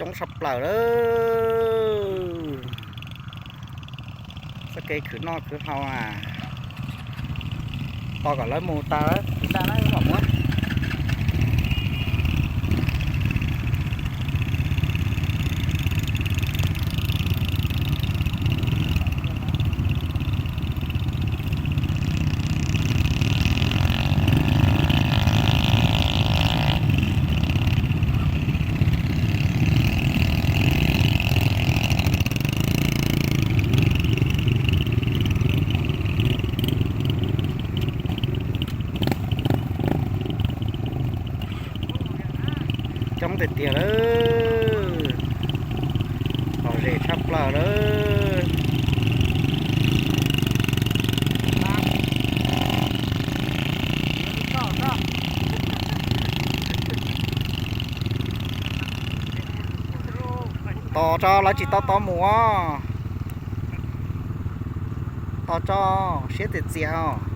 Coob tshaj plaws lawm. Txoj kev khwv noj khwv haus na, tos kom lawv mus tas khwv ntaj na mam muab. Coob tiag tiag lawm, lom zem tshaj plaws lawm. Tos tso, lawv tsis tau tau mus os. Tos tso, siab txias txias os.